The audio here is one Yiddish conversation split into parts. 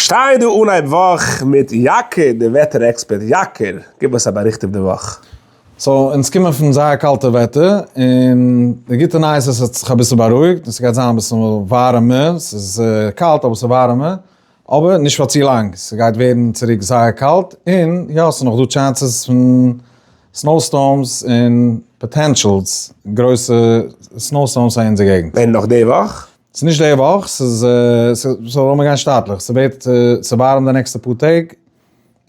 שטיי דא אנהייב וואך מיט יקיר די וועטער עקספערט, יקיר גיב אונז א באריכט איבער די וואך. So אונז קומען פון זייער קאלטע וועטער, און די גוטע נייעס איז עס האט זיך אביסל בארואיגט, און ס'גייט זיין אביסל ווארעמער, ס'איז קאלט אבער ס'איז ווארעמער, אבער נישט פאר צו לאנג, ס'גייט ווערן צוריק זייער קאלט, און יא ס'איז נאך דא chances פון snow storms און potentials גרויסע snow storms אין אונזער געגנט. ווען נאך די וואך? ס'איז נישט די וואך, ס'איז, so לאמיר גיין שטאטליך, ס'ווערט צו ווארעם די נעקסטע פאר טעג,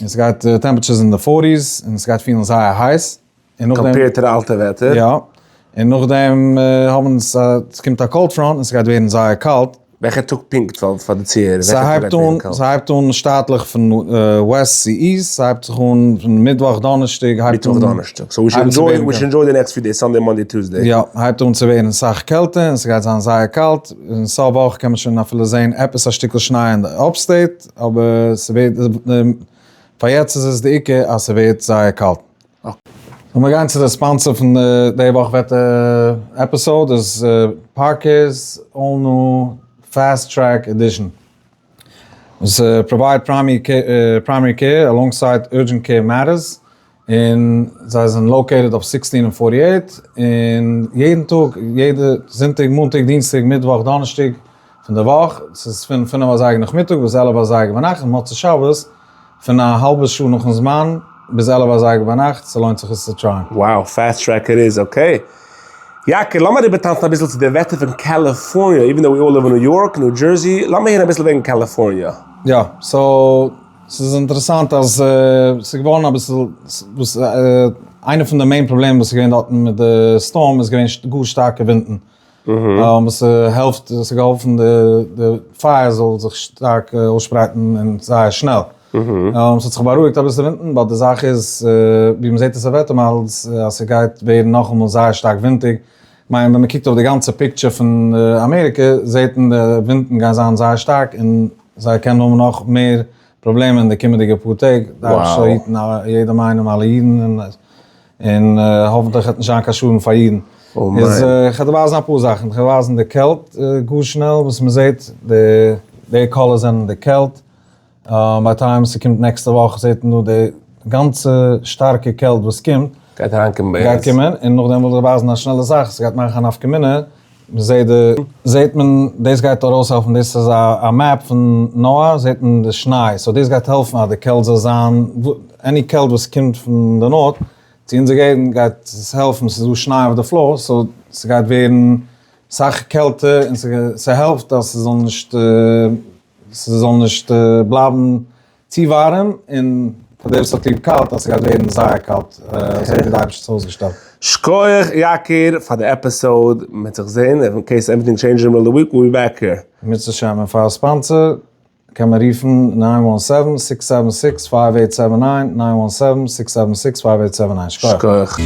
און ס'גייט temperatures אין די forties, און ס'גייט פילן זייער הייס, און נאכדעם. Compared to די אלטע וועטער. יא, און נאכדעם האבן אונז א, ס'קומט א cold front און ס'גייט ווערן זייער קאלט. וועלכע טאג פונקט פאר די צוהערער? ס'הייבט אן, ס'הייבט אן שטאטליך פון west צו east, ס'הייבט זיך אן פון מיטוואך דאנערשטאג הייבט אן. מיטוואך דאנערשטאג, so we should enjoy, we should enjoy די next few days, Sunday Monday Tuesday. יא, הייבט אן צו ווערן סאך קעלטער און ס'גייט זיין זייער קאלט, און סוף וואך קען מען שוין אפילו זען עפעס א שטיקל שניי אין די upstate, אבער ס'ווערט, פאר יעצט איז עס די עיקר אז ס'ווערט זייער קאלט. לאמיר גיין צו די sponsor פון די וואך וועטער episode איז Parker's all new FasTrak Edition וואס provide primary care alongside urgent care matters און זיי זענען located אויף sixteen און forty eight און יעדן טאג יעדע זונטאג מאנטאג דינסטאג מיטוואך דאנערשטאג פון די וואך ס'איז פון פינף אזייגער נאכמיטאג ביז 11 אזייגער ביינאכט און מוצאי שבת פון א האלבע שעה נאכן זמן ביז 11 אזייגער ביינאכט, ס'לוינט זיך עס צו try ען. Wow, fast track it is, okay. יקיר, לאמיר איבערטאנצן אביסל צו די וועטער פון קאליפארניע, even though we all live אין ניו יארק, ניו דזשערסי, לאמיר הערן אביסל וועגן קאליפארניע. יא, so ס'איז אינטערעסאנט אז ס'איז געווארן אביסל, וואס איינע פון די main פראבלעמען וואס איז געווען דארטן מיט די storm איז געווען גאר שטארקע ווינטן, וואס העלפט, עס האט געהאלפן די פייער זאל זיך שטארק אויסשפרייטן און זייער שנעל. עס האט זיך בארואיגט אביסל די ווינטן, but די זאך איז ווי מען זעט עס אויף וועטער models אז ס'גייט ווערן נאכאמאל זייער שטארק ווינטיג, כ'מיין ווען מען קוקט אויף די גאנצע picture פון אמעריקע זעט מען די ווינטן גייען זיין זייער שטארק און זיי קענען האבן נאך מער פראבלעמען אין די קומענדיגע פאר טעג, דארף זיך היטן יעדעם איינעם אלע אידן. און האפנטליך וועט נישט זיין קיין שאדן פאר אידן. איז איך וועל דיר ווייזן אפאר זאכן, איך וועל ווייזן די קעלט גאר שנעל וואס מען זעט, די די colors זענען די קעלט, ביי time ס'קומט נעקסטע וואך זעט מען דא די גאנצע שטארקע קעלט וואס קומט, גייט אריינקומען ביי אונז. גייט קומען, און נאכדעם וויל איך ווייזן א שנעלע זאך, ס'גייט מאכן א נפקא מינה, מ'זעט די, זעט מען דאס גייט ארויסהעלפן, דאס איז א map פון NOAA, זעט מען די שניי, so דאס גייט העלפן אז די קעלט זאל זיין, any קעלט וואס קומט פון די north צו אונזער געגנט גייט עס העלפן, ס'איז דא שניי אויף די floor, so ס'גייט ווערן סאך קעלטער און ס'העלפט אז ס'זאל נישט, ס'זאל נישט בלייבן צו ווארעם און פאר דער וואס האט ליב קאלט אז ס'גייט ווערן זייער קאלט אזוי ווי די אייבערשטער האט עס אויסגעשטעלט. שקויעך יקיר פאר די episode, מ'וועט זיך זעהן, in case anything changes in the week we'll be back here. אם ירצה השם, און פאר א sponsor קען מען רופן nine one seven six seven six five eight seven nine, nine one seven six seven six five eight seven nine. שקויעך. שקויעך.